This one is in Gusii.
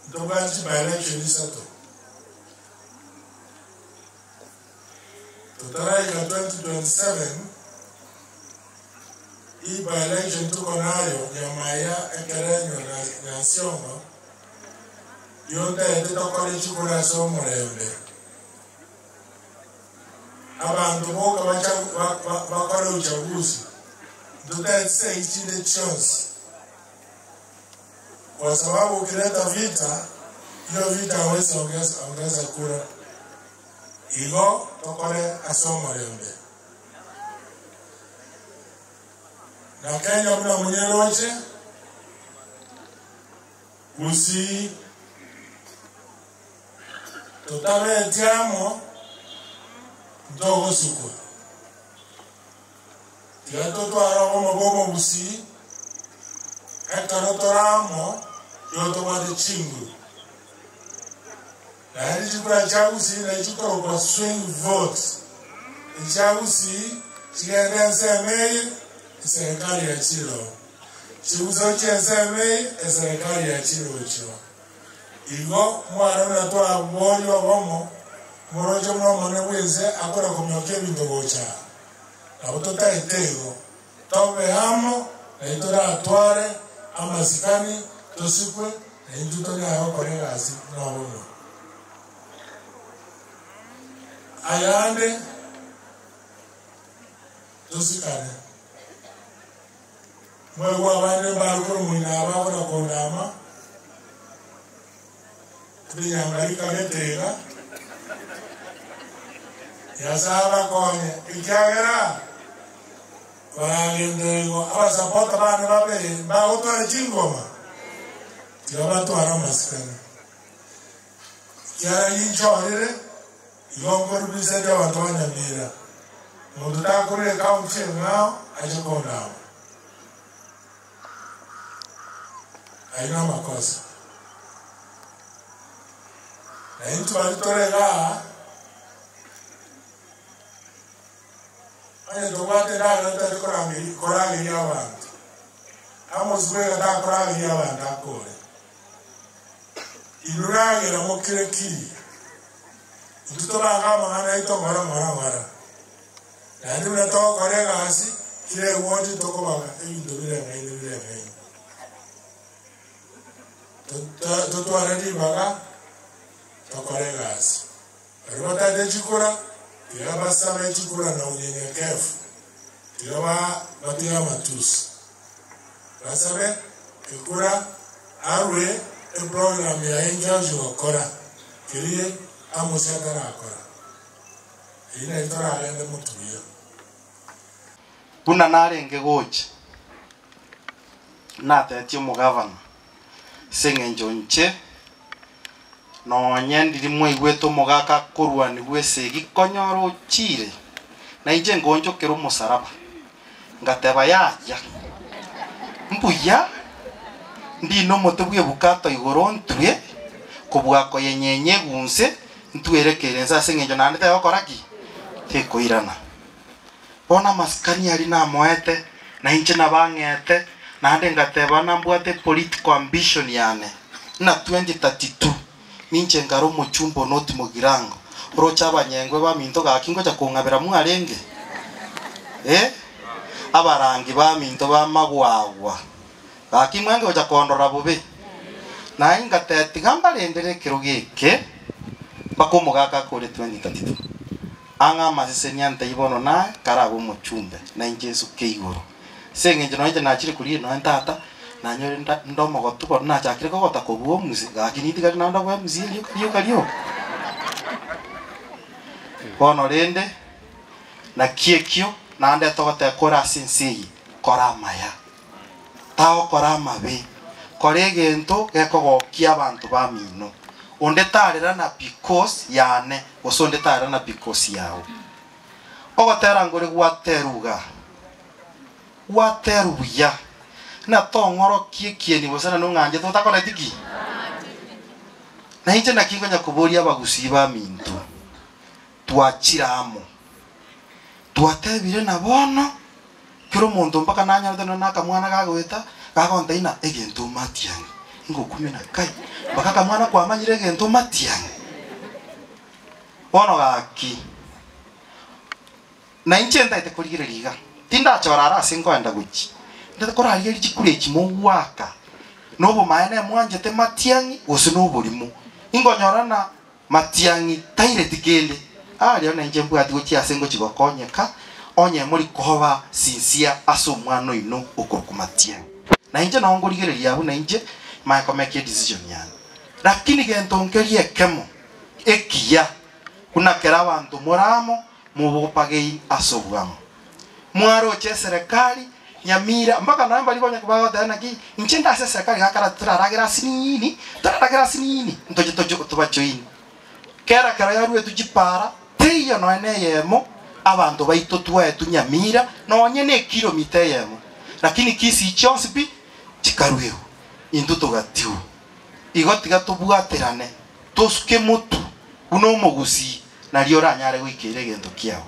Ntobwate chiby-election isato. Totaraika 2027, hii by-election tuko nayo Nyamaiya, Ekerenyo na Nyansiongo, yontaete tokore chikura ase omorembe. Abanto boka bakore uchaguzi, ntotaeti segi chinde chionsi. Kwa sababu ukileta vita, hiyo vita hawezi ongeza, ongeza kura. Igo tokore ase omorembe. Na Kenya buna monyeroche, Gusii totabeti amo ntogosukwa. Tiga totware obomo bw'omogusii, ekero tore amo nigo tobwate chinguru. Naende chikura chia Gusii nachi chikorokwa swing votes, echia Gusii chigende ensemo eye, eserekari ya chiroo, chigusa gochia ensemo eye, eserekari ya chirochio. Igo mware buna twaboria obomo, moroche buna Omonene bw'ense akore komiokia ebinto gocha aa. Nabo totaete igo, tobe amo, na itoratware amasikani, tosikwe, na intwe tonyare gokora egasi nobomo. Ayande tosikane. Mwaigwa abande mbare korwa moino aba abana kondama, rinyanga rikagete iga, Nyasae abakonye, ekiagera baragenderera igo. Abasapota bane babere mbagotwara chingoma, tiga batware amasikani. Ekiagera ninchorire, igo nkorepresent abanto ba Nyamira. Monto takorire ekaunti eng'ao ache kondama. Ayio namakosa. Na intwe baria tore igaa, onye tobwate endagera totari korangeria korageria abanto, Amos bweka takorageria abanto akore. Inwe ragera mokire ki? Intwe tobange amang'ana aito ng'ora ng'ora ng'ora. Naende buna togokora egasi, kera egwoti tokobaga ebinto bireng'aine bireng'aine. Totware ribaga tokore egasi. Baria batagete chikura, tiga basabe chikura na unyenyekevu, tiga batige amatusi. Basabe ekura arwe eprogram yaye inki agochia gokora keria Amosi atarakora. Eyio nari toragende motuya. Buna narenge gocha, natetie omogavana, ase engencho inche nonye ndiri mwaigwete omogaka akorwanigwa esegi konyora ochiire, na inche ngonchokera omosaraba, ngateba yaya, mbuya ndine omote bw'ebukato igoro ntwe, kobua koyenyenya egunse, ntwerekeire inse ase engencho naende tegokora ki? Tekoirana. Bono amasikani aria namoete, na inche nabang'ete, naende ngateba nambwate political ambition yane, ng'a 2032 ninche nkare omochumba one oti Mugirango, oroche abanyengwe baminto gaki ngocha kong'abera mwarenge? Eh? Abarangi baminto b'amagwagwa, gaki mwenge gocha kondora bobe? Naye ngateba tiga mbarendere ekerogo eke, mpaka omogaka akore 2032. Ang'e amasesenia ntaiyo bono naye karabe omochumbe, na inche nsuke igoro. Ase engencho nonya inche nachire koria nonya tata, nanyore nda nde omogotu bono nachakire kogota kobua omuse, gaki nintigare naende oboe omusie rioka rioka rioka. Bono rende, naki ekio naende togoteba kore ase ense eye, kora amaya, tagokora amabe, kora egento gekogokia abanto bamino. Onde tarera na because yane, gose onde tarera na because yao. Ogotera nkore gwaterwa iga, gwaterwa buya, ng'a tong'orokie ekieni gose naende ong'anchete otakoreti ki? Na inche naki nkonya koboria abagusii baminto, twachire amo, twatebire na bono, kera omonto mpaka nanyorete nonye na akamwana gagoeta, gagontebia ng'a egento matiang'i, Ngokumia na kai, mpaka akamwana kwamanyire egento matiang'i. Bono gaki, na inche ntaete korigereria iga, tindachora are ase nkoenda gochia, ntaete korarigereria chikura echi mogoaka, na obomaene mwanchete matiang'i gose na oborimo. Inkonyora na Matiang'i taireti kende, aria nainche mbwati gochia ase ngochia gokonyeka, onye mori koba sincere ase omwana oino okorokwa Matiang'i. Nainche nao nkorigereria abwo nainche manye komake edecision yane. Lakini gento nkeria ekemo ekiya buna kera abanto more amo mobopagei ase oboamo. Mwaroche eserekari nyamira mpaka nonya mbaria konya bagoteba naki inche nde ase eserekari gakara toraragere asinini toraragere asinini ntoche toche tobajoini. Kera kero yaruetwe chipara teiyo nonya na eyemo abanto baito twaetwe nyamira nonye na ekilomita eyemo lakini Kisii chionsi pi chikaruegwa intwe togatiwa. Igo tiga tobwaterane tosuke motwe buna omogusii nario oranyare goikeria egento kiao.